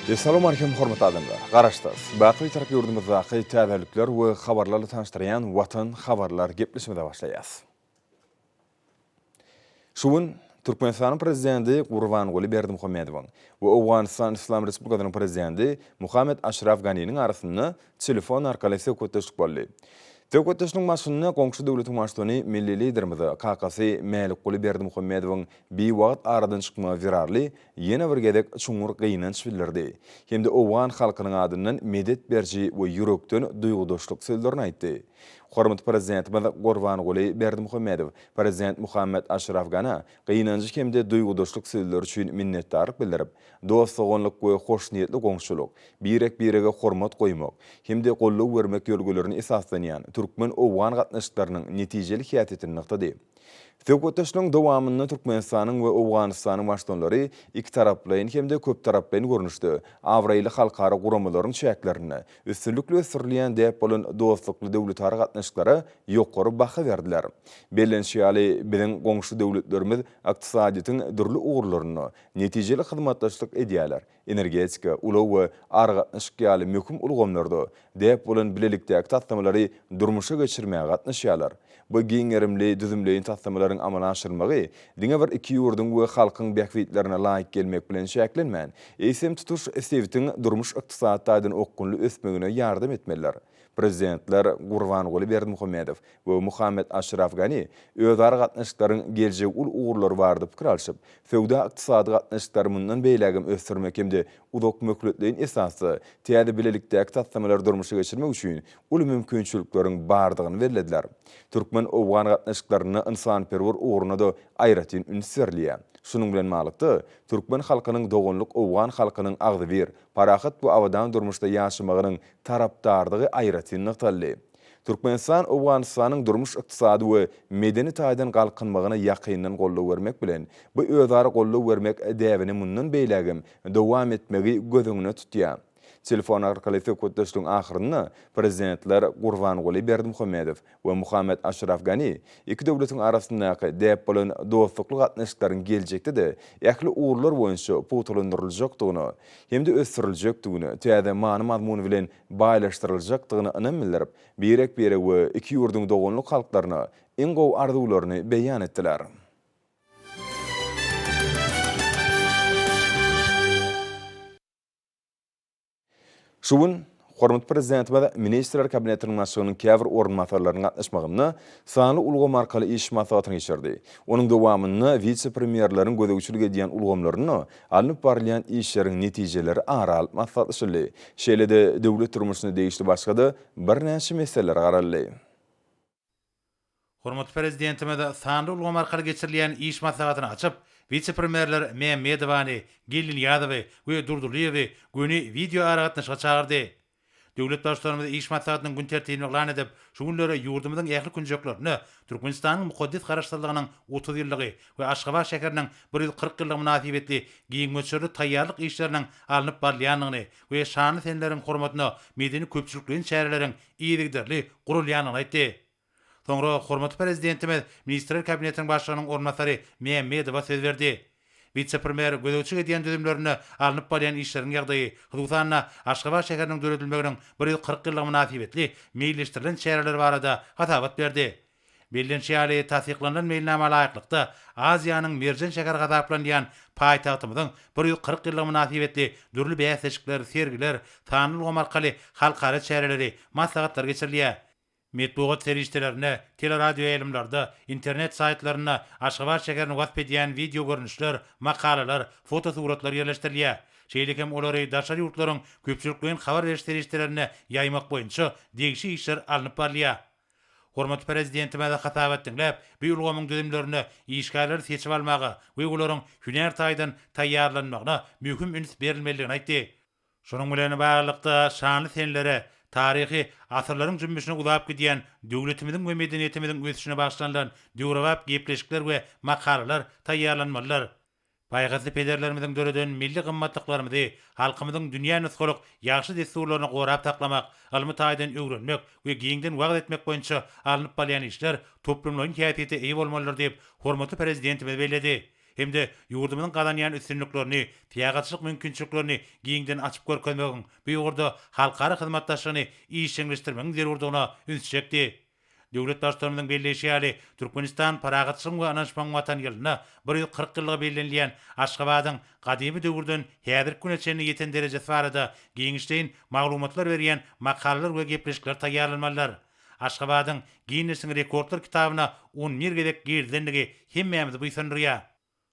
Essalawmalikim hormatly adamlar! Garaşsyz, baky Bitarap ýurdumyzdaky täzelikler we habarlarla tanyşdyrýan Watan habarlar gepleşigimize başlaýas. Şu gün Türkmenistanyň Prezidenti Gurbanguly Berdimuhamedowyň we Owganystan Yslam Respublikasynyň Prezidenti Muhammet Aşraf Ganiniň arasynda telefon arkaly söhbetdeşlik boldy. Söhbetdeşligiň başynda goňşy döwletiň Baştutany milli Liderimize kakasy Mälikguly Berdimuhamedowyň biwagt aradan çykmagy zerarly ýene bir gezek çuňňur gynanç bildirdi hem-de owgan halkynyň adyndan medet beriji we ýürekden duýgudaşlyk sözlerini aýtdy. Hormatly Prezidentimiz Gurbanguly Berdimuhamedow Prezident Muhammet Aşraf Gana gynanjy hem-de duýgudaşlyk sözleri üçin minnetdarlyk bildirip, dost-doganlyk we hoşniýetli goňşulyk, birek-birege hormat goýmak hem-de goldaw bermek ýörelgelerine esaslanýan türkmen-owgan gatnaşyklarynyň netijeli häsiýetini nygtady. Söhbetdeşligiň dowamynda Türkmenistanyň we Owganystanyň Baştutanlary ikitaraplaýyn hem-de köptaraplaýyn görnüşde abraýly halkara guramalaryň çäklerinde üstünlikli ösdürilýän däp bolan dostlukly döwletara gatnaşyklara ýokary baha berdiler. Bellenişi ýaly, biziň goňşy döwletlerimiz ykdysadyýetiň dürli ugurlarynda netijeli hyzmatdaşlyk edýärler, energetika, ulag we aragatnaşyk ýaly möhüm ulgamlarda däp bolan bilelikdäki taslamalary durmuşa geçirmäge gatnaşýarlar. Bu giň gerimli düzümleýin taslamalaryň amala aşyrylmagy diňe bir iki ýurduň we halkyň bähbitlerine laýyk gelmek bilen çäklenmän, eýsem tutuş sebitiň durmuş-ykdysady taýdan okgunly ösmegine ýardam etmelidir. Prezidentler Gurbanguly Berdimuhamedow we Muhammet Aşraf Gani özara gatnaşyklaryň geljegi uly ugurlary barada pikir alşyp, söwda-ykdysady gatnaşyklary mundan beýlägem ösdürmek hem-de uzakmöhletleýin esasda täze bilelikdäki taslamalary durmuşa geçirmek üçin uly mümkinçilikleriň bardygyny bellediler. Türkmen-owgan gatnaşyklarynda ynsanperwer ugruna-da aýratyn üns berilýär. Şunuň bilen baglylykda, türkmen halkynyň doganlyk owgan halkynyň agzybir, parahat we abadan durmuşda ýaşamagynyň tarapdardygy aýratyn nygtaldy. Türkmenistan Owganystanyň durmuş-ykdysady we medeni taýdan galkynmagyna ýakyndan goldaw bermek bilen, bu özara goldaw bermek däbini mundan beýlägem dowam etmegi göz öňünde tutýar. Telefon arkaly söhbetdeşligiň ahyrynda Prezidentler Gurbanguly Berdimuhamedow we Muhammet Aşraf Gani iki döwletiň arasyndaky däp bolan dostlukly gatnaşyklaryň geljekde-de ähli ugurlar boýunça pugtalandyryljakdygyna hem-de ösdüriljekdigine, täze many-mazmun bilen baýlaşdyryljakdygyna ynam bildirip, birek-birege we iki ýurduň doganlyk halklaryna iň gowy arzuwlaryny beýan etdiler. Şu gün hormatly Prezidentimiz Ministrler Kabinetiniň Başlygynyň käbir orunbasarlarynyň gatnaşmagynda sanly ulgam arkaly iş maslahatyny geçirdi. Onuň dowamynda wise-premýerleriň gözegçilik edýän ulgamlarynda alnyp barylýan işleriň netijeleri ara alyp maslahatlaşyldy. Şeýle-de döwlet durmuşyna degişli başga-da birnäçe meselelere garaldy. Hormatly Prezidentimiz sanly ulgam arkaly geçirilýän iş maslahatyny açyp, wise-premýerler Mämmedowany, Geldinyýazowy we Durdylyýewi göni wideoaragatnaşyga çagyrdy. Döwlet Baştutanymyz iş maslahatynyň gün tertibini yglan edip, şu günler ýurdumyzyň ähli künjeklerinde Türkmenistanyň mukaddes Garaşsyzlygynyň 30 ýyllygy we Aşgabat şäheriniň 140 ýyllygy mynasybetli giň möçberli taýýarlyk işleriniň alnyp barylýandygyny we şanly seneleriň hormatyna medeni-köpçülikleýin çäreleriň yzygiderli guralýandygyny aýtdy. Soňra hormatly Prezidentimiz Ministrler Kabinetiniň Başlygynyň orunbasary Mämmedowa söz berdi. Wise-premýer gözegçilik edýän düzümlerinde alnyp barýan işleriň ýagdaýy, hususan-da, Aşgabat şäheriniň döredilmeginiň 140 ýyllygy mynasybetli meýilleşdirilen çäreler barada hasabat berdi. Bellenişi ýaly, tassyklanylan meýilnama laýyklykda, Aziýanyň merjen şäheri hasaplanylýan paýtagtymyzyň 140 ýyllygy mynasybetli dürli bäsleşikler, sergiler, sanly ulgam arkaly halkara çäreleri, maslahatlar geçirilýär. Metbugat serişdelerinde, teleradioýaýlymlarda, internet saýtlarynda Aşgabat şäherini wasp edýän wideogörnüşler, makalalar, fotosuratlar ýerleşdirilýär. Şeýle hem olary daşary ýurtlaryň köpçülikleýin habar beriş serişdelerinde ýaýmak boýunça degişli işler alnyp barylýar. Hormatly Prezidentimiz hasabat diňläp, bu ulgamyň düzümlerinde işgärleri seçip almaga we olaryň hünär taýdan taýýarlanmagyna möhüm üns berilmelidigini aýtdy. Şunuň bilen baglylykda, şanly senelere, taryhy asyrlaryň jümmüşine uzap gidýän döwletimiziň we medeniýetimiziň ösüşine bagyşlanylan döwrebap gepleşikler we makalalar taýýarlanmalydyr. Paýhasly pederlerimiziň döreden milli gymmatlyklarymyzy, halkymyzyň dünýä nusgalyk ýagşy dessurlaryny gorap saklamak, ylmy taýdan öwrenmek we giňden wagyz etmek boýunça alnyp barylýan işler toplumlaýyn häsiýete eýe bolmalydyr diýip, hormatly Prezidentimiz belledi. hem-de ýurdumyzyň gazanýan üstünliklerini, syýahatçylyk mümkinçiliklerini giňden açyp görkezmegiň, bu ugurda halkara hyzmatdaşlygyny işjeňleşdirmegiň zerurdygyna ünsi çekdi. Döwlet Baştutanymyzyň belleýşi ýaly, Türkmenistan Parahatçylygyň we ynanyşmagyň Watany ýylynda 140 ýyllygy bellenilýän Aşgabadyň gadymy döwürden häzirki güne çenli ýeten derejesi barada giňişleýin maglumatlar berýän makalalar we gepleşikler taýýarlanmalydyr. Aşgabadyň Ginnesiň rekordlar kitabyna on bir gezek girizilendigi hemmämizi buýsandyrýar.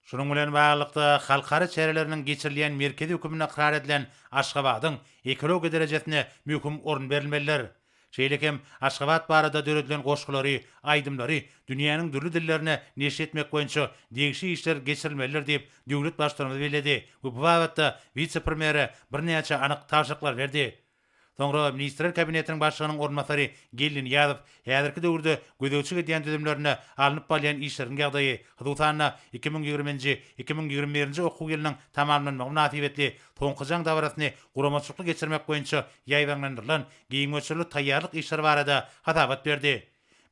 Şunuň bilen baglylykda, halkara çäreleriniň geçirilýän merkezi hökmünde ykrar edilen Aşgabadyň ekologiýa derejesine möhüm orun berilmelidir. Şeýle hem Aşgabat barada döredilen goşgulary, aýdymlary dünýäniň dürli dillerine neşir etmek boýunça degişli işler geçirilmelidir diýip, döwlet Baştutanymyz belledi we bu babatda wise-premýere birnäçe anyk tabşyryklary berdi. Soňra Ministrler Kabinetiniň Başlygynyň orunbasary Geldi Nyýazow häzirki döwürde gözegçilik edýän düzümlerinde alnyp barylýan işleriň ýagdaýy, hususan-da, 2020-nji, 2021-nji okuw ýylynyň tamamlanmagy mynasybetli Soňky jaň dabarasyny guramaçylykly geçirmek boýunça ýaýbaňlandyrylan giň möçberli taýýarlyk işleri barada hasabat berdi.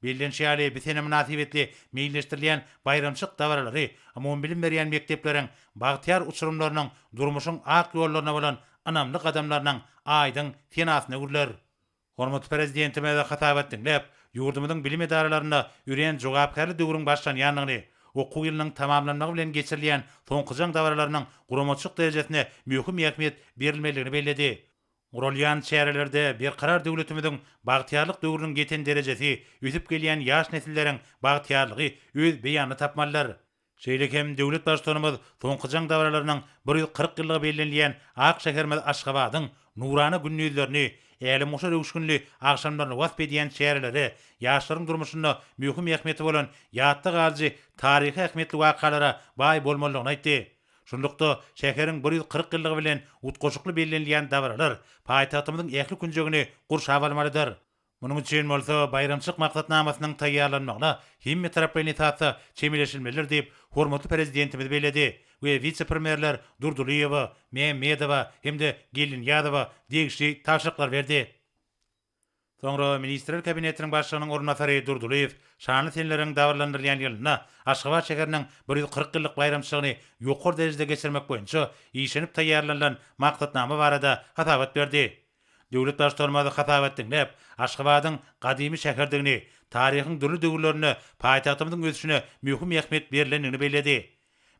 Bellenişi ýaly, bu sene mynasybetli meýilleşdirilýän baýramçylyk dabaralary umumybilim berýän mekdepleriň bagtyýar uçurymlarynyň durmuşyň ak ýollaryna bolan ynamly gadamlarynyň aýdyň senasyna öwrüler. Hormatly Prezidentimiz hasabat diňläp, ýurdumyzyň bilim edaralarynda örän jogapkärli döwrüň başlanýandygyny, okuw ýylynyň tamamlanmagy bilen geçirilýän soňky jaň dabaralarynyň guramaçylyk derejesine möhüm ähmiýet berilmelidigini belledi. Guralýan çärelerde Berkarar döwletimiziň bagtyýarlyk döwrüniň ýeten derejesi, ösüp gelýän ýaş nesilleriň bagtyýarlygy öz beýanyny tapmalydyr. Şeýle hem döwlet Baştutanymyz Soňky jaň dabaralarynyň 140 ýyllygy bellenilýän ak şäherimiz Aşgabadyň nurana gündizlerini, älemgoşar öwüşginli agşamlaryny wasp edýän çärelere, ýaşlaryň durmuşynda möhüm ähmiýeti bolan ýatda galyjy taryhy ähmiýetli wakalara baý bolmalydygyny aýtdy. Şunlukda, şäheriň 140 ýyllygy bilen utgaşykly bellenilýän dabaralar paýtagtymyzyň ähli künjegini gurşap almalydyr. Munuň üçin bolsa baýramçylyk maksatnamasynyň taýýarlanmagyna hemmetaraplaýyn esasda çemeleşilmelidir diýip, hormatly Prezidentimiz belledi we wise-premýerler Durdylyýewa, Mämmedowa hem-de Geldinyýazowa degişli tabşyryklar berdi. Soňra Ministrler Kabinetiniň Başlygynyň orunbasary Durdylyýew şanly seneleriň dabaralandyrylýan ýylynda Aşgabat şäheriniň 140 ýyllyk baýramçylygyny ýokary derejede geçirmek boýunça işlenip taýýarlanylan maksatnama barada hasabat berdi. Döwlet Baştutanymyz hasabat diňläp, Aşgabadyň gadymy şäherdigini, taryhyň dürli döwürlerinde paýtagtymyzyň ösüşine möhüm ähmiýet berlendigini belledi.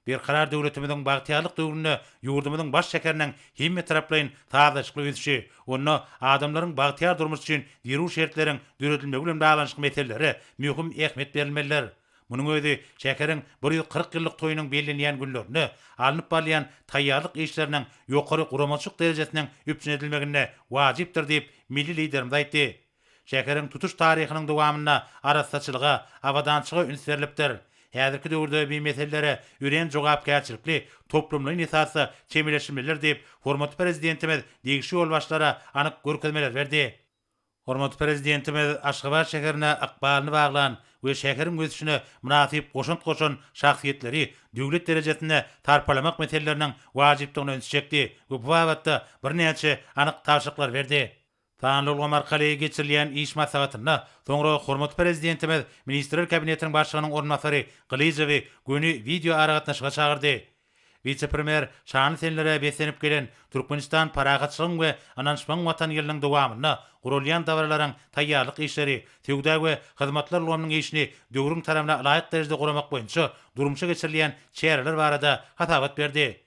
Berkarar döwletimiziň bagtyýarlyk döwründe ýurdumyzyň baş şäheriniň hemmetaraplaýyn sazlaşykly ösüşi, onda adamlaryň bagtyýar durmuşy üçin zerur şertleriň döredilmegi bilen baglanyşykly meselelere möhüm ähmiýet berilmelidir. Munuň özi şäheriň 140 ýyllyk toýunyň bellenýän günlerinde alnyp barylýan taýýarlyk işleriniň ýokary guramaçylyk derejesiniň üpjün edilmeginde wajypdyr diýip, milli Liderimiz aýtdy. Şäheriň tutuş taryhynyň dowamynda arassaçylyga, abadançylyga üns berlipdir. Häzirki döwürde bu meselelere örän jogapkärçilikli, toplumlaýyn esasda çemeleşilmelidir diýip, hormatly Prezidentimiz degişli ýolbaşçylara anyk görkezmeleri berdi. Hormatly Prezidentimiz Aşgabat şäherine ykbalyny baglan we şäheriň ösüşine mynasyp goşant goşan şahsyýetleri döwlet derejesinde sarpalamak meseleleriniň wajypdygyna ünsi çekdi we bu babatda birnäçe anyk tabşyryklary berdi. Sanly ulgam arkaly geçirilýän iş maslahatynda soňra hormatly Prezidentimiz Ministrler Kabinetiniň Başlygynyň orunbasary Gylyjowy göni wideoaragatnaşyga çagyrdy. Wise-premýer şanly senelere beslenip gelen Türkmenistan parahatçylygyň we ynanyşmagyň Watany ýylynyň dowamynda guralýan dabaralaryň taýýarlyk işleri, söwda we hyzmatlar ulgamynyň işini döwrüň talabyna laýyk derejede guramak boýunça durmuşa geçirilýän çäreler barada hasabat berdi.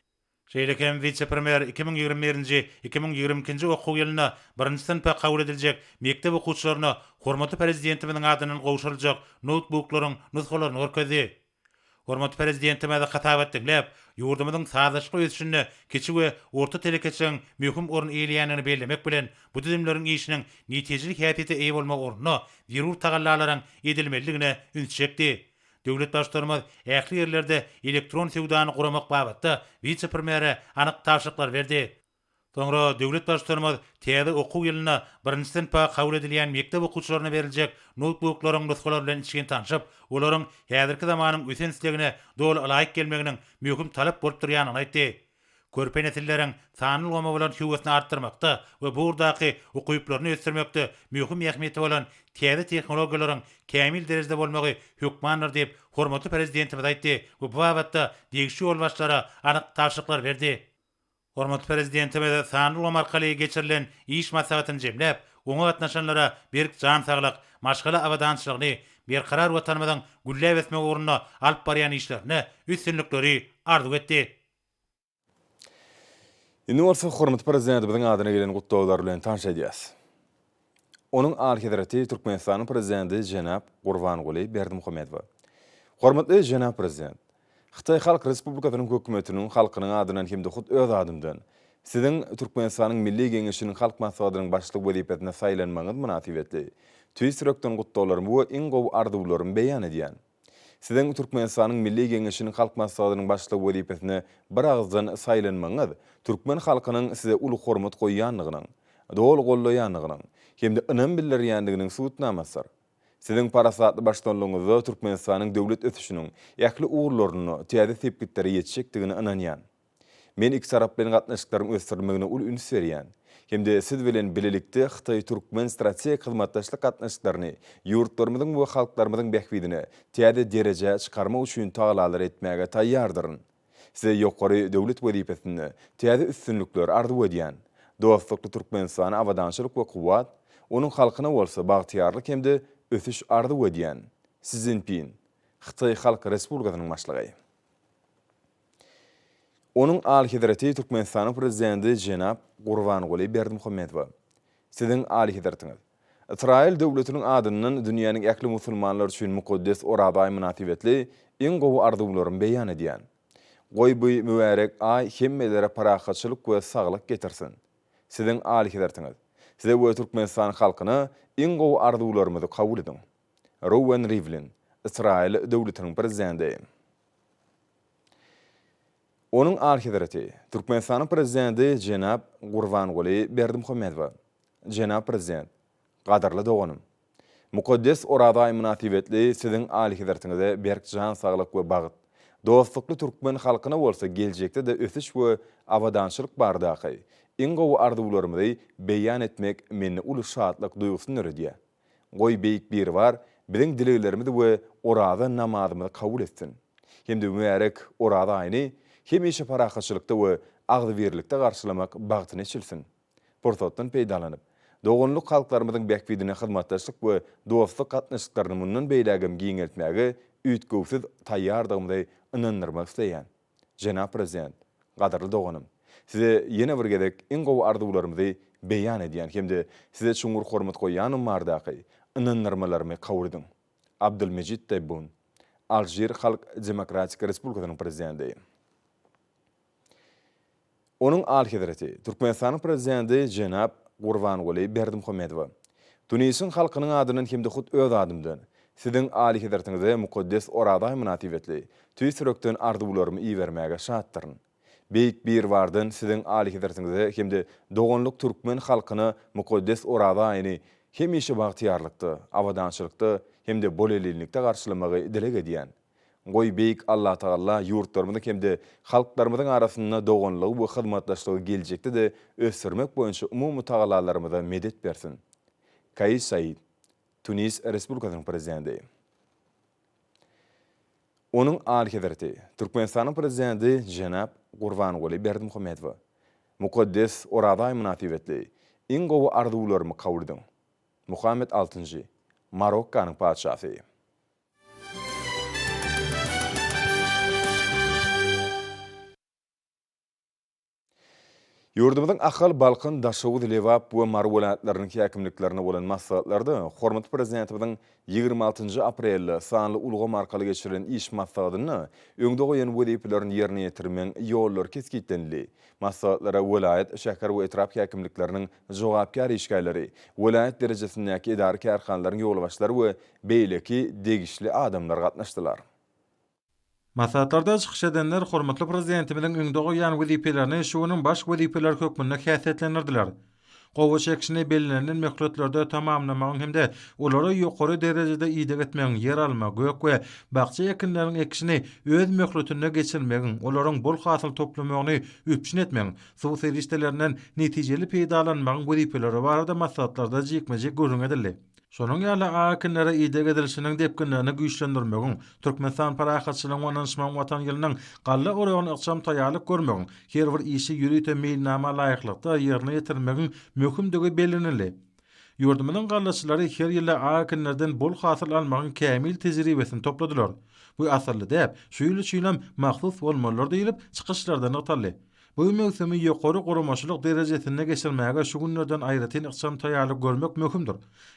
Şeýle hem wise-premýer 2021-nji, 2022-nji okuw ýylynda birinji synpa kabul ediljek mekdep okuwçylaryna hormatly Prezidentimiziň adyndan gowşuryljak noutbuklaryň nusgalaryny görkezdi. Hormatly Prezidentimiz hasabat diňläp, ýurdumyzyň sazlaşykly ösüşinde kiçi we orta telekeçiligiň möhüm orun eýeleýändigini bellemek bilen, bu düzümleriň işiniň netijeli häsiýete eýe bolmagy ugrunda zerur tagallalaryň edilmelidigine ünsi çekdi. Döwlet Baştutanymyz ähli ýerlerde elektron söwdany guramak babatda wise-premýere anyk tabşyryklary berdi. Soňra döwlet Baştutanymyz täze okuw ýylynda birinji synpa kabul edilýän mekdep okuwçylaryna beriljek noutbuklaryň nusgalary bilen içgin tanşyp, olaryň häzirki zamanyň ösen islegine doly ylaýyk gelmeginiň möhüm talap bolup durýandygyny aýtdy. Körpe nesilleriň sanly ulgama bolan höwesini artdyrmakda we bu ugurdaky ukyplaryny ösdürmekde möhüm ähmiýeti bolan täze tehnologiýalaryň kämil derejede bolmagy hökmandyr diýip, hormatly Prezidentimiz aýtdy we bu babatda degişli ýolbaşçylara anyk tabşyryklary berdi. Hormatly Prezidentimiz sanly ulgam arkaly geçirilen iş maslahatyny jemläp, oňa gatnaşanlara berk jan saglyk, maşgala abadançylygyny, berkarar Watanymyzyň gülläp ösmegi ugrunda alyp barýan işlerinde üstünlikleri arzuw etdi. Indi bolsa hormatly Prezidentimiziň adyna gelen gutlaglar bilen tanyş edýäs. Onuň Alyhezreti Türkmenistanyň Prezidenti jenap Gurbanguly Berdimuhamedowa. Hormatly jenap Prezident! Hytaý Halk Respublikasynyň Hökümetiniň, halkynyň adyndan hem-de hut öz adymdan Siziň Türkmenistanyň Milli Geňeşiniň Halk Maslahatynyň Başlygy wezipesine saýlanmagyňyz mynasybetli tüýs ýürekden gutlaglarymy we iň gowy arzuwlarymy beýan edýän. Siziň Türkmenistanyň Milli Geňeşiniň Halk Maslahatynyň Başlygy wezipesine biragyzdan saýlanmagyňyz türkmen halkynyň Size uly hormat goýýandygynyň, doly goldaýandygynyň hem-de ynam bildirýändiginiň subutnamasydyr. Siziň parasatly baştutanlygyňyzda Türkmenistanyň döwlet ösüşiniň ähli ugurlarynda täze sepgitlere ýetjekdigine ynanýan. Men ikitaraplaýyn gatnaşyklaryň ösdürilmegine uly üns berýän hem-de siz bilen bilelikde hytaý-türkmen strategik hyzmatdaşlyk gatnaşyklaryny ýurtlarymyzyň we halklarymyzyň bähbidine täze derejä çykarmak üçin tagallalar etmäge taýýardyryn. Size ýokary döwlet wezipesinde täze üstünlikleri arzuw edýän. Dostlukly Türkmenistana abadançylyk we kuwwat, onuň halkyna bolsa bagtyýarlyk hem-de ösüş arzuw edýän. Si Szinpin, Hytaý Halk Respublikasynyň Başlygy. Onuň Alyhezreti Türkmenistanyň Prezidenti jenap Gurbanguly Berdimuhamedowa. Siziň Alyhezretiňiz! Ysraýyl döwletiniň adyndan dünýäniň ähli musulmanlary üçin mukaddes Oraza aýy mynasybetli iň gowy arzuwlarymy beýan edýän. Goý bu mübärek aý hemmelere parahatçylyk we saglyk getirsin. Siziň Alyhezretiňiz! Size we Türkmenistan halkyna iň gowy arzuwlarymyzy kabul ediň. Reuwen Riwlin, Ysraýyl döwletiniň Prezidenti. Onuň Alyhezreti, Türkmenistanyň Prezidenti jenap Gurbanguly Berdimuhamedowa. Jenap Prezident, gadyrly doganym! Mukaddes Oraza aýy mynasybetli Siziň Alyhezretiňize berk jan saglyk we bagt, dostlukly türkmen halkyna bolsa geljekde-de ösüş we abadançylyk baradaky iň gowy arzuwlarymyzy beýan etmek mende uly şatlyk duýgusyny döredýär. Goý, Beýik Biribar biziň dileglerimizi we Oraza namazymyzy kabul etsin! Hem-de mübärek Oraza aýyny hemişe parahatçylykda we agzybirlikde garşylamak bagtyny eçilsin! Pursatdan peýdalanyp, doganlyk halklarymyzyň bähbidine hyzmatdaşlyk we dostluk gatnaşyklaryny mundan beýlägem giňeltmäge üýtgewsiz taýýardygymyzy ynandyrmak isleýän. Jenap Prezident, gadyrly doganym, Size ýene bir gezek iň gowy arzuwlarymyzy beýan edýän hem-de Size çuňňur hormat goýýanym baradaky ynandyrmalarymy kabul ediň. Abdylmejit Tebbun, Alžir Halk Demokratik Respublikasynyň Prezidenti. Onuň Alyhezreti, Türkmenistanyň Prezidenti jenap Gurbanguly Berdimuhamedowa. Tunisiň halkynyň adyndan hem-de hut öz adymdan, Siziň Alyhezretiňize mukaddes Oraza aýy mynasybetli tüýs ýürekden arzuwlarymy ibermäge şatdyryn. Beýik Biribardan Siziň Alyhezretiňize hem-de doganlyk türkmen halkyna mukaddes Oraza aýyny hemişe bagtyýarlykda, abadançylykda hem-de bolelinlikde garşylamagy dileg edýän. Goý, Beýik Allatagala ýurtlarymyzyň hem-de halklarymyzyň arasynda doganlygy we hyzmatdaşlygy geljekde-de ösdürmek boýunça umumy tagallalarymyza medet bersin! Kais Said, Tunis Respublikasynyň Prezidenti. Onuň Alyhezreti, Türkmenistanyň Prezidenti jenap Gurbanguly Berdimuhamedowa mukaddes Oraza aýy mynasybetli iň gowy arzuwlarymy kabul ediň! Muhammet Altynjy, Marokkanyň Patyşasy. Ýurdumyzyň Ahal, Balkan, Daşoguz, Lebap we Mary welaýatlarynyň häkimliklerinde bolan maslahatlarda hormatly Prezidentimiziň 26-njy aprelde sanly ulgam arkaly geçirilen iş maslahatynda öňde goýan wezipelerini ýerine ýetirmegiň ýollary kesgitlenildi. Maslahatlara welaýat, şäher we etrap häkimlikleriniň jogapkär işgärleri, welaýat derejesindäki edara-kärhanalaryň ýolbaşçylary we beýleki degişli adamlar gatnaşdylar. Maslahatlarda çykyş edenler hormatly Prezidentimiziň öňde goýýan wezipelerini şu günüň baş wezipeleri hökmünde häsiýetlendirdiler. Gowaça ekişini bellenilen möhletlerde tamamlamagyň hem-de olara ýokary derejede ideg etmegiň, ýeralma, gök we bakja ekinleriniň ekişini öz möhletinde geçirmegiň, olaryň bol hasyl toplamagyny üpjün etmegiň, suw serişdelerinden netijeli peýdalanmagyň wezipeleri barada maslahatlarda jikme-jik gürrüň edildi. Şonuň ýaly ak ekinlere ideg edilişiniň depginlerini güýçlendirmegiň, Türkmenistan parahatçylygyň we ynanyşmagyň Watany ýylynyň galla oragyna ykjam taýýarlyk görmegiň, her bir işi ýörite meýilnama laýyklykda ýerine ýetirmegiň möhümdigi bellenildi. Ýurdumyzyň gallaçylary her ýylda ak ekinlerden bol hasyl almagyň kämil tejribesini topladylar. Bu asylly däp şu ýyl üçinem mahsus bolmalydyr diýlip, çykyşlarda nygtaldy. Bu möwsümi ýokary guramaçylyk derejesinde geçirmäge şu günlerden aýratyn ykjam taýýarlyk görmek möhümdir.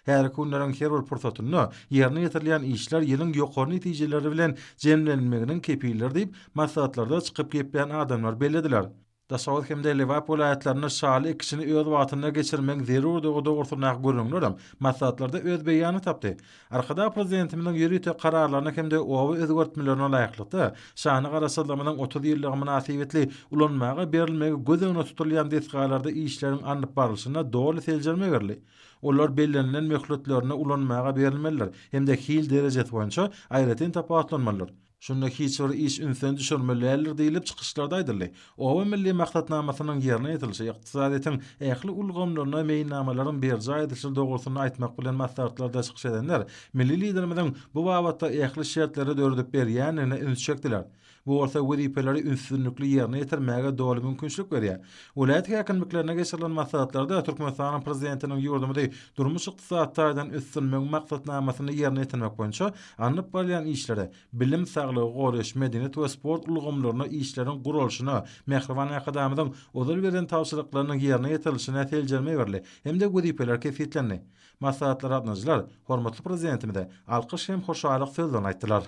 Häzirki günleriň her bir pursatynda ýerine ýetirilýän işler ýylyň ýokary netijeleri bilen jemlenmeginiň kepilidir diýip, maslahatlarda çykyp geplän adamlar bellediler. Daşoguz hem-de Lebap welaýatlarynda şaly ekişini öz wagtynda geçirmegiň zerurdygy dogrusyndaky gürrüňlerem maslahatlarda öz beýanyny tapdy. Arkadag Prezidentimiziň ýörite Kararlaryna hem-de oba özgertmelerine laýyklykda, şanly Garaşsyzlygymyzyň 30 ýyllygy mynasybetli ulanmaga berilmegi göz öňünde tutulýan desgalarda işleriň alnyp barlyşyna doly seljerme berildi. Olar bellenilen möhletlerinde ulanmaga berilmelidir hem-de hil derejesi boýunça aýratyn tapawutlanmalydyr. Şunda hiç bir iş ünsden düşürmeli däldir diýlip, çykyşlarda aýdyldy. Oba milli maksatnamasynyň ýerine ýetirilişi, ykdysadyýetiň ähli ulgamlarynda meýilnamalaryň berjaý edilişi dogrusynda aýtmak bilen maslahatlarda çykyş edenler milli Liderimiziň bu babatda ähli şertleri döredip berýändigine üns çekdiler. Bu bolsa wezipeleri üstünlikli ýerine ýetirmäge doly mümkinçilik berýär. Welaýat häkimliklerinde geçirilen maslahatlarda Türkmenistanyň Prezidentiniň ýurdumyzy durmuş-ykdysady taýdan ösdürmegiň maksatnamasyny ýerine ýetirmek boýunça alnyp barylýan işlere, bilim, saglygy goraýyş, medeniýet we sport ulgamlarynda işleriň guralyşyna, mähriban Arkadagymyzyň ozal beren tabşyryklarynyň ýerine ýetirilişine seljerme berildi hem-de wezipeler kesgitlendi. Maslahatlara gatnaşyjylar hormatly Prezidentimize alkyş hem hoşallyk sözlerini aýtdylar.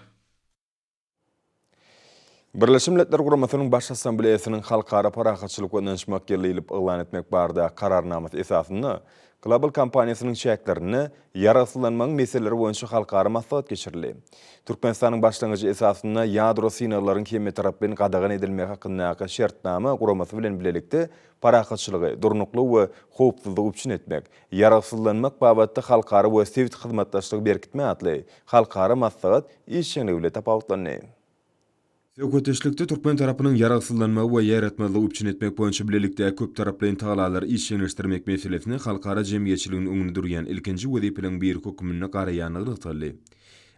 Birleşen Milletler Guramasynyň Baş Assambleýasynyň Halkara parahatçylyk we ynanyşmak ýyly diýlip yglan etmek barada Kararnamasy esasynda Global kompaniýasynyň çäklerinde ýaragsyzlanmagyň meseleleri boýunça halkara maslahat geçirildi. Türkmenistanyň başlangyjy esasynda ýadro synaglaryň hemmetaraplaýyn gadagan edilmegi hakyndaky şertnama guramasy bilen bilelikde parahatçylygy, durnuklygy we howpsuzlygy üpjün etmek, ýaragsyzlanmak babatda halkara we sebit hyzmatdaşlygy berkitmek atly halkara maslahat işjeňligi bilen tapawutlandy. Söhbetdeşlikde türkmen tarapynyň ýaragsyzlanmagy we ýaýratmazlygy üpjün etmek boýunça bilelikdäki köptaraplaýyn tagallalary işjeňleşdirmek meselesine halkara jemgyýetçiliginiň öňünde durýan ilkinji wezipeleriň biri hökmünde garaýandygy nygtaldy.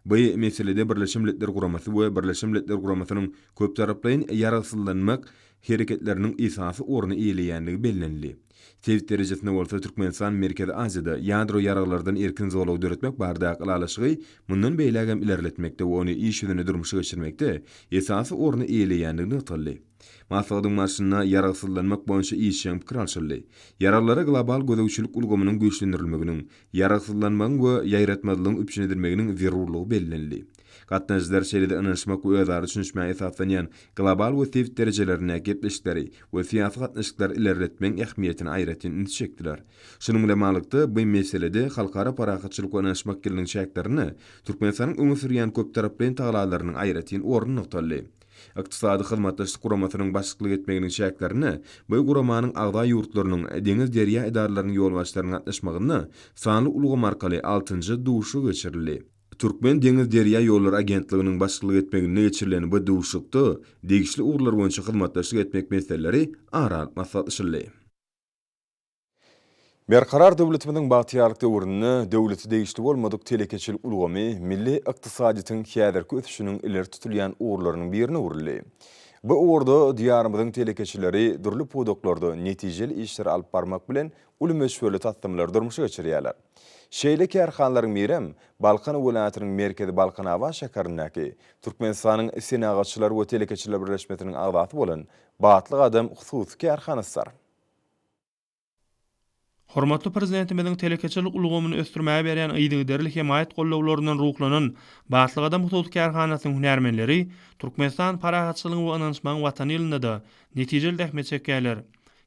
Bu meselede Birleşen Milletler Guramasy we Birleşen Milletler Guramasynyň köptaraplaýyn ýaragsyzlanmak hereketleriniň esasy orny eýeleýändigi bellenildi. Sebit derejesinde bolsa Türkmenistan Merkezi Aziýada ýadro ýaraglardan erkin zolagy döretmek baradaky ylalaşygy mundan beýlägem ilerletmekde we ony iş ýüzünde durmuşa geçirmekde esasy orny eýeleýändigi nygtaldy. Maslahatyň barşynda ýaragsyzlanmak boýunça işjeň pikir alşyldy. Ýaraglara global gözegçilik ulgamynyň güýçlendirilmeginiň, ýaragsyzlanmagyň we ýaýratmazlygyň üpjün edilmeginiň zerurlygy bellenildi. Gatnaşyjylar şeýle-de ynanyşmak we özara düşünişmäge esaslanýan global we sebit derejelerindäki gepleşikleri we syýasy gatnaşyklary ilerletmegiň ähmiýetine aýratyn üns çekdiler. Şunuň bilen baglylykda, bu meselede Halkara parahatçylyk we ynanyşmak ýylynyň çäklerinde Türkmenistanyň öňe sürýän köptaraplaýyn tagalalarynyň aýratyn orny nygtaldy. Ykdysady Hyzmatdaşlyk Guramasynyň başlyklyk etmeginiň çäklerinde bu guramanyň agza ýurtlarynyň deňiz-derýa edaralarynyň ýolbaşçylarynyň gatnaşmagynda sanly ulgam arkaly altynjy duşuşygy geçirildi. Türkmen deňiz-derýa ýollary agentliginiň başlyklyk etmeginde geçirilen bu duşuşykda degişli ugurlar boýunça hyzmatdaşlyk etmek meseleleri ara alyp maslahatlaşyldy. Berkarar döwletimiziň bagtyýarlyk döwründe döwlete degişli bolmadyk telekeçilik ulgamy milli ykdysadyýetiň häzirki ösüşiniň ileri tutulýan ugurlarynyň birine öwrüldi. Bu ugurda Diýarymyzyň telekeçileri dürli pudaklarda netijeli işleri alyp barmak bilen, uly möçberli taslamalary durmuşa geçirýärler. Şeýle kärhanalaryň birem Balkan welaýatynyň merkezi Balkanabat şäherindäki Türkmenistanyň Senagatçylar we telekeçiler birleşmesiniň agzasy bolan Batly gadam hususy kärhanasydyr. Hormatly Prezidentimiziň telekeçilik ulgamyny ösdürmäge berýän yzygiderli hemaýat-gollawlaryndan ruhlanan Batly gadam hususy kärhanasynyň hünärmenleri Türkmenistan parahatçylygyň we ynanyşmagyň Watany ýylynda-da netijeli zähmet çekýärler.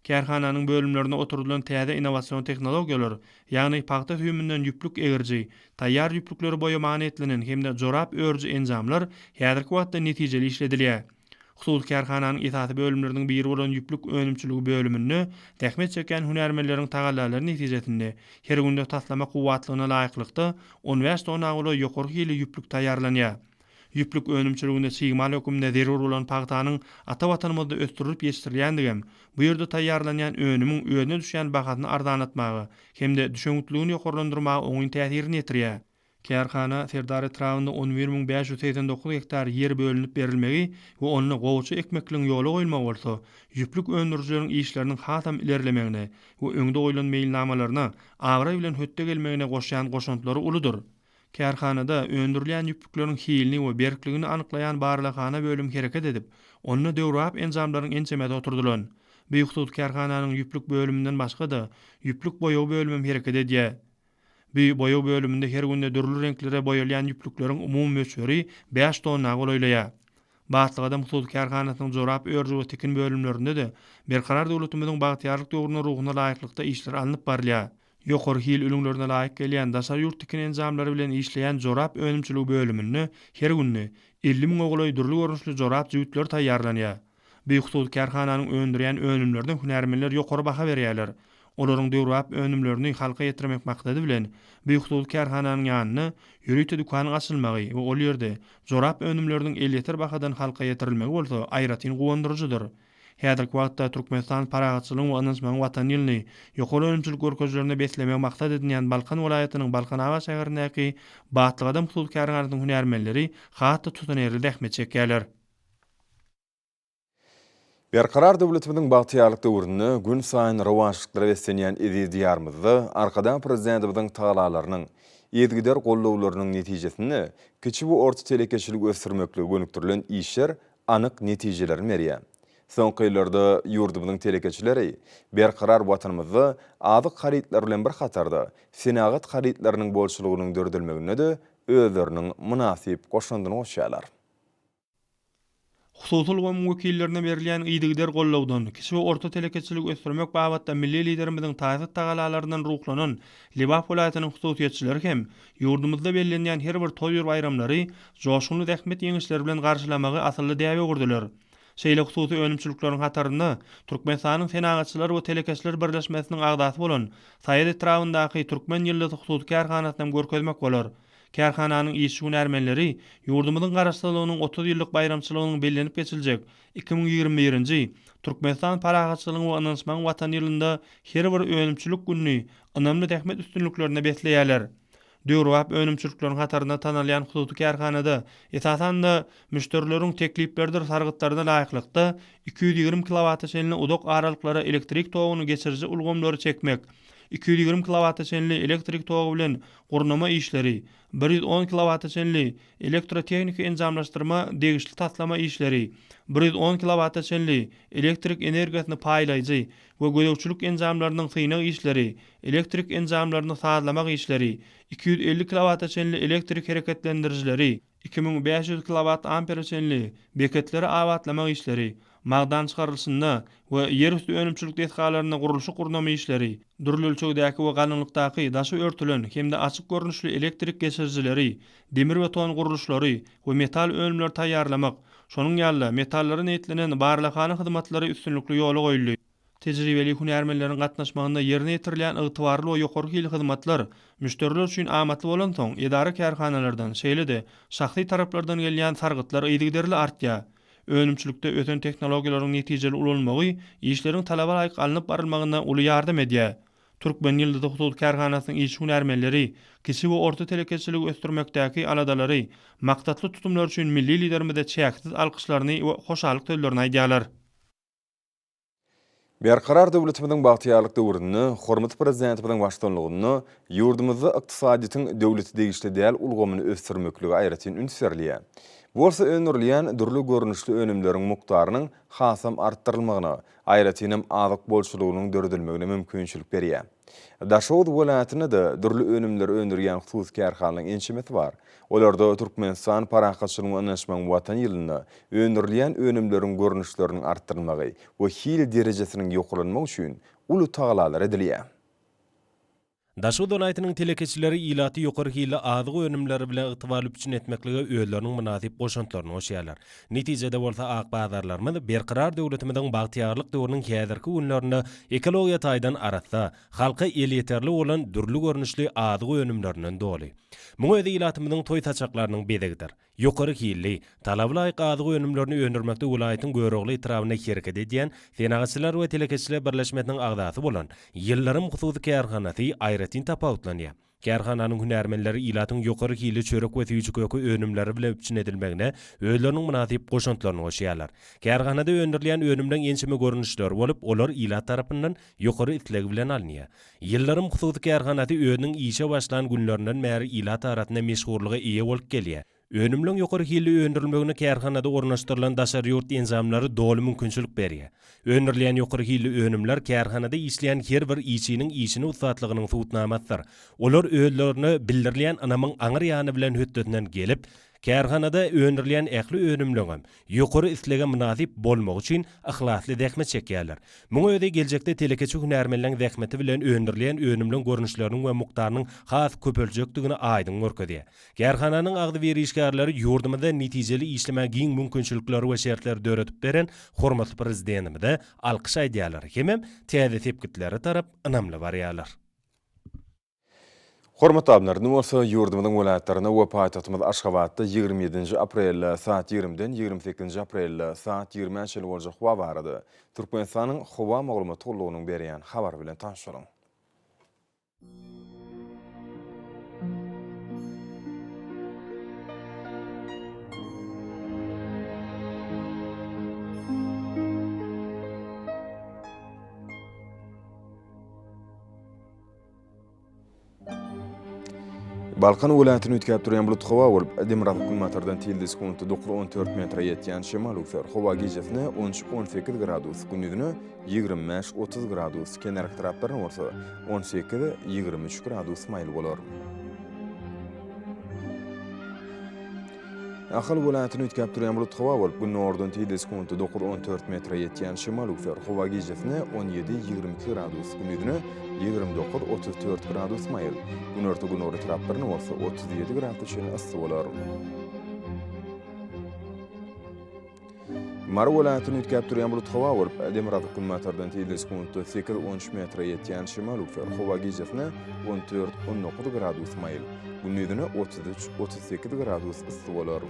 Kärhananyň bölümlerinde oturdylan täze innowasion tehnologiýalar, ýagny pagta süýüminden ýüplük egiriji, taýýar ýüplükleri boýamaga niýetlenen hem-de jorap örüji enjamlar häzirki wagtda netijeli işledilýär. Hususy kärhananyň esasy bölümleriniň biri bolan ýüplük önümçiligi bölüminde zähmet çekýän hünärmenleriň tagallalary netijesinde her günde taslama kuwwatlygyna laýyklykda on bäş tonna golaý ýokary hilli ýüplük taýýarlanýar. Ýüplük önümçiliginde çig mal hökmünde zerur bolan pagtanyň ata Watanymyzda ösdürilip ýetişdirilýändigem bu ýerde taýýarlanýan önümiň özüne düşýän bahasyny arzanlatmaga hem-de düşewüntligini ýokarlandyrmaga oňyn täsirini ýetirýär. Kärhana Serdar etrabynda 11 589 gektar ýer bölünip berilmegi we onda gowaça ekmekligiň ýola goýulmagy bolsa, ýüplük öndürijileriň işleriniň hasam ilerlemegine we öňde goýlan meýilnamalaryna abraý bilen hötde gelmegine goşýan goşantlary uludyr. Kärhanada öndürilýän ýüplükleriň hilini we berkligini anyklaýan barlaghana bölümi hereket edip, onda döwrebap enjamlaryň ençemesi oturdylan. Bu hususy kärhananyň ýüplük bölüminden başga-da, ýüplük boýagy bölümem hereket edýär. Bu boýag bölüminde her günde dürli reňklere boýalýan ýüplükleriň umumy möçberi bäş tonna golaýlaýar. Batly Gadam hususy kärhanasynyň jorap örüji we tikin bölümlerinde-de Berkarar döwletimiziň bagtyýarlyk döwrüniň ruhuna laýyklykda işler alnyp barylýar. Ýokary hil ülňülerine laýyk gelýän daşary ýurt tikin enjamlary bilen işleýän jorap önümçiligi bölüminde her günde 50 müňe golaý dürli görnüşli jorap jübütleri taýýarlanýar. Bu hususy kärhananyň öndürýän önümlerine hünärmenler ýokary baha berýärler. Olaryň döwrebap önümlerini halka ýetirmek maksady bilen, bu hususy kärhananyň ýanynda ýörite dükanyň açylmagy we ol ýerde jorap önümleriniň elýeter bahadan halka ýetirilmegi bolsa aýratyn guwandyryjydyr. Häzirki wagtda Türkmenistan parahatçylygyň we ynanyşmagyň Watany ýylyny ýokary önümçilik görkezijilerine beslemegi maksat edinýän Balkan welaýatynyň Balkanabat şäherindäki Batly Gadam hususy kärhanasynyň hünärmenleri has-da tutanýerli zähmet çekýärler. Berkarar döwletimiziň bagtyýarlyk döwründe günsaýyn rowaçlyklara beslenýän eziz Diýarymyzda Arkadag Prezidentimiziň tagalalarynyň, yzygider goldawlarynyň netijesinde kiçi we orta telekeçiligi ösdürmeklige gönükdirilen işler anyk netijelerini berýär. Soňky ýyllarda ýurdumyzyň telekeçileri berkarar Watanymyzda azyk harytlary bilen bir hatarda, senagat harytlarynyň bolçulygynyň döredilmeginde-de özleriniň mynasyp goşandyny goşýarlar. Hususy ulgamyň wekillerine berilýän yzygider goldawdan, kiçi we orta telekeçiligi ösdürmek babatda milli Liderimiziň taýsyz tagalalaryndan ruhlanan Lebap welaýatynyň hususyýetçileri hem ýurdumyzda bellenýän her bir toýdur baýramlary joşgunly zähmet ýeňişleri bilen garşylamagy asylly däbe öwürdiler. Şeýle hususy önümçilikleriň hatarynda Türkmenistanyň Senagatçylar we telekeçiler birleşmesiniň agzasy bolan Saýat etrabyndaky Türkmen ýyldyzy hususy kärhanasyny hem görkezmek bolar. Kärhananyň işçi-hünärmenleri ýurdumyzyň Garaşsyzlygynyň 30 ýyllyk baýramçylygynyň bellenip geçiljek 2021-nji Türkmenistan parahatçylygyň we ynanyşmagyň Watany ýylynda her bir önümçilik gününi ynamly zähmet üstünliklerine besleýärler. Döwrebap önümçilikleriň hatarynda tanalýan hususy kärhanada, esasan-da, müşderileriň teklipleridir sargytlaryna laýyklykda, 220 kilowata çenli uzak aralyklara elektrik toguny geçiriji ulgamlary çekmek, 220 kilowata çenli elektrik togy bilen gurnama işleri, 110 kilowata çenli elektrotehniki enjamlaşdyrma degişli taslama işleri, 110 kilowata çenli elektrik energiýasyny paýlaýjy we gözegçilik enjamlarynyň synag işleri, elektrik enjamlaryny sazlamak işleri, 250 kilowata çenli elektrik hereketlendirijileri, 2500 kilowat-ampere çenli beketleri abatlamak işleri, magdan çykarylyşynda we ýerüsti önümçilik desgalarynda gurluşyk-gurnama işleri, dürli ölçegdäki we galyňlykdaky daşy örtülen hem-de açyk görnüşli elektrik geçirijileri, demir-beton gurluşlary we metal önümleri taýýarlamak, şonuň ýaly-da, metallara niýetlenen barlaghana hyzmatlary üstünlikli ýola goýuldy. Tejribeli hünärmenleriň gatnaşmagynda ýerine ýetirilýän ygtybarly we ýokary hilli hyzmatlar müşderiler üçin amatly bolansoň, edara-kärhanalardan, şeýle-de, şahsy taraplardan gelýän sargytlar yzygiderli artýar. Önümçilikde ösen tehnologiýalaryň netijeli ulanylmagy işleriň talaba laýyk alnyp barylmagynda uly ýardam edýär. Türkmen ýyldyzy hususy kärhanasynyň işçi-hünärmenleri kiçi we orta telekeçiligi ösdürmekdäki aladalary, maksatly tutumlary üçin milli Liderimize çäksiz alkyşlaryny we hoşallyk sözlerini aýdýarlar. Berkarar döwletimiziň bagtyýarlyk döwründe hormatly Prezidentimiziň baştutanlygynda ýurdumyzda ykdysadyýetiň döwlete degişli däl ulgamyny ösdürmeklige aýratyn üns berilýär. Bu bolsa öndürilýän dürli görnüşli önümleriň mukdarynyň hasam artdyrylmagyna, aýratynam azyk bolçulygynyň döredilmegine mümkinçilik berýär. Daşoguz welaýatynda-da dürli önümleri öndürýän hususy kärhanalaryň ençemesi bar. Olarda Türkmenistan parahatçylygyň we ynanyşmagyň Watany ýylynda öndürilýän önümleriň görnüşleriniň artdyrylmagy we hil derejesiniň ýokarlanmagy üçin uly tagalalar edilýär. Daşoguz welaýatynyň telekeçileri ilaty ýokary hilli azyk önümleri bilen ygtybarly üpjün etmeklige özleriniň mynasyp goşantlaryny goşýarlar. Netijede bolsa ak bazarlarymyz Berkarar döwletimiziň bagtyýarlyk döwrüniň häzirki günlerinde ekologiýa taýdan arassa, halka elýeterli bolan dürli görnüşli azyk önümlerinden doly. Muň özi ilatymyzyň toý saçaklarynyň bezegidir. Ýokary hilli, talaba laýyk azyk önümlerini öndürmekde welaýatyň Görogly etrabynda hereket edýän Senagatçylar we telekeçiler birleşmesiniň agzasy bolan Ýyldyrym hususy kärhanasy aýratyn tapawutlanýar. Kärhananyň hünärmenleri ilatyň ýokary hilli çörek we süýji-köke önümleri bilen üpjün edilmegine özleriniň mynasyp goşantlaryny goşýarlar. Kärhanada öndürilýän önümleň ençeme görnüşleri bolup, olar ilat tarapyndan ýokary isleg bilen alynýar. Ýyldyrym hususy kärhanasy özüniň işe başlan günlerinden bäri ilat arasynda meşhurlyga eýe bolup gelýär. Önümleň ýokary hilli öndürilmegine kärhanada ornaşdyrylan daşary ýurt enjamlary doly mümkinçilik berýär. Öndürilýän ýokary hilli önümler kärhanada işleýän her bir işçiniň işine ussatlygynyň subutnamasydyr. Olar özlerine bildirilýän ynamyň aňyr ýany bilen hötdesinden gelip, Kärhanada öndürilýän ähli önümleňem ýokary islege mynasyp bolmagy üçin yhlasly zähmet çekýärler. Muň özi geljekde telekeçi hünärmenleň zähmeti bilen öndürilýän önümleň görnüşleriniň we mukdarynyň has köpeljekdigini aýdyň görkezýär. Kärhananyň agzybir işgärleri ýurdumyzda netijeli işlemäge giň mümkinçilikleri we şertleri döredip beren hormatly Prezidentimize alkyş aýdýarlar hemem täze sepgitlere tarap ynamly barýarlar. Hormatly alymlar, indi bolsa ýurdumyzyň welaýatlarynda we paýtagtymyz Aşgabatda 27-nji aprelde saat 20-den 28-nji aprelde saat 20-ä çenli boljak howa barada Türkmenistanyň Howa maglumat gullugynyň berýän habary bilen tanyşalyň. Balkan welaýatyny üýtgäp durýan bulut howa bolup, demirgazyk-günbatardan tizligi sekuntda 9-14 metre ýetýän şemal öwser. Howa gijesine 13-18 gradus, gündizine 25-30 gradus, kenarki taraplarynda bolsa 18-23 gradus maýyl bolar. Ahal welaýatyny üýtgäp durýan bulut howa bolup, günordan tizligi sekuntda 9-14 metre ýetýän şemal öwser. Howa gijesine 17-22 gradus, gündizine 29-34 gradus maýyl, günorta-günorta taraplarynda bolsa 37 gradus çenli yssy bolar. Mary welaýatyny üýtgäp durýan bulut howa bolup, demirgazyk-günbatardan tizligi sekuntda 8-13 metre ýetýän şemal öwser. Howa gijesine 14-19 gradus maýyl, gündizine 33-38 gradus yssy bolar.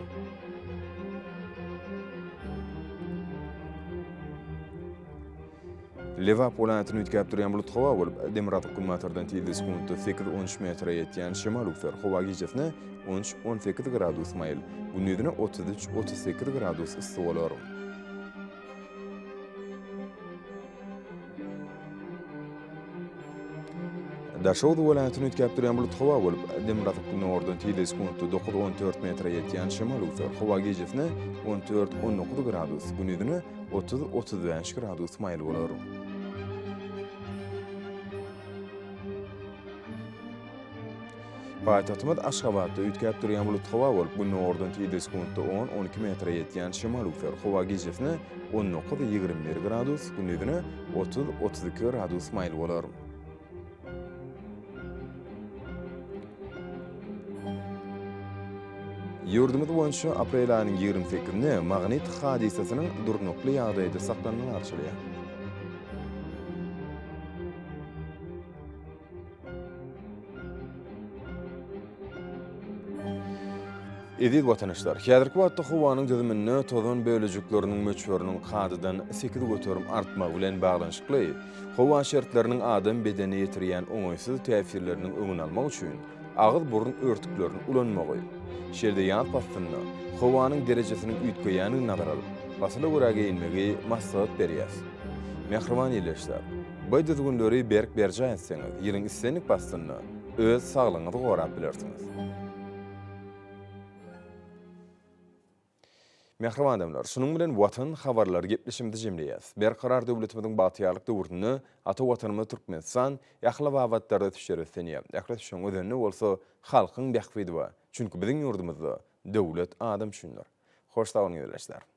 Lebap welaýatyny üýtgäp durýan bulut howa bolup, demirgazyk-günbatardan tizligi sekuntda 8-13 metre ýetýän şemal öwser. Howa gijesine 13-18 gradus maýyl, gündizine 33-38 gradus yssy bolar. Daşoguz welaýatyny üýtgäp durýan bulut howa bolup, demirgazyk-günordan tizligi sekuntda 9-14 metre ýetýän şemal öwser. Howa gijesine 14-19 gradus, gündizine 30-35 gradus maýyl bolar. Paýtagtymyz Aşgabatda üýtgäp durýan bulut howa bolup, günordan tizligi sekuntda 10-12 metre ýetýän şemal öwser. Howa gijesine 19-21 gradus, gündizine 30-32 gradus maýyl bolar. Ýurdumyz boýunça aprel aýynyň 28-nde magnit hadysasynyň durnukly ýagdaýda saklanmagy arçalýar. Eziz watandaşlar, häzirki wagtda howanyň düzüminde tozan bölejikleriniň möçberiniň kadadan 8% artmagy bilen baglanyşykly, howa şertleriniň adam bedenine ýetirýän oňaýsyz täsirleriniň öňüni almak üçin agyz-burun örtüklerini ulanmagy, şeýle-de ýaz paslynda howanyň derejesiniň üýtgeýändigini nazara alyp, pasyla görä geýinmegi maslahat berýäris. Mähriban ildeşler, bu düzgünleri berk berjaý etseňiz, ýylyň islendik paslynda öz saglygyňyzy gorap bilersiňiz. Mähriban adamlar, şunuň bilen Watan habarlary gepleşigimizi jemleýäris. Berkarar döwletimiziň bagtyýarlyk döwründe ata Watanymyz Türkmenistan ähli babatlarda ösüşlere beslenýär. Ähli ösüşiň özeninde bolsa halkyň bähbidi bar. Çünki biziň ýurdumyzda döwlet adam üçindir. Hoş sag boluň ildeşler!